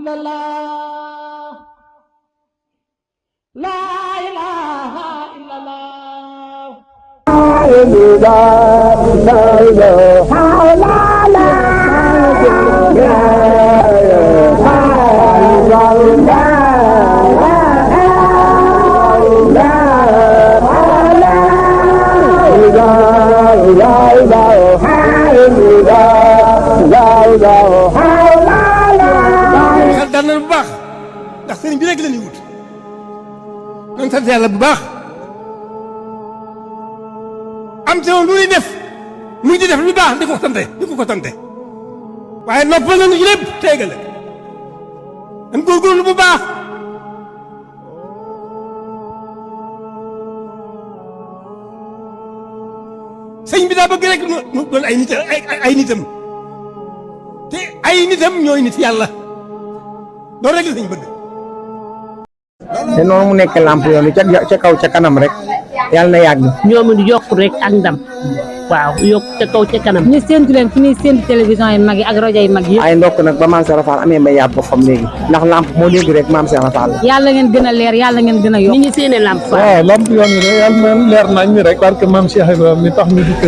illallah, la ilaha illallah. xel dal na bu baax ndax sëriñ bi rek la ñuy wut nañ sant yàlla bu baax am te lu ñuy def muy di def lu baax di ko sante waaye noppal nañu ci lépp teegale dañ góorgóorlu bu baax sëñ bi daa bëgg rek nu doon ay nitam te ay nitam ñooy nit yàlla loolu rek la sëñ bëgg. te noonu mu nekk lamp yoon wi ca kaw ca kanam rek yàlla na yàgg. ñoom it yokk rek ak ndam waaw yokk ca kaw ca kanam. ñu séntu leen fi ñuy séntu télévision yi mag yi ak rajo yi mag yi. ay ndokk nag ba maam Cheikh Fall amee mbay yàpp boppam léegi ndax lamp moo léegi rek maam Cheikh Fall. yàlla ngeen gën a leer yàlla ngeen gën a yokk. ni ñu séenee lamp fa. waaw lamp yoon wi de yàlla na leer nañ ñi rek parce que maam Cheikh Ibrahima mi tax ñu di ko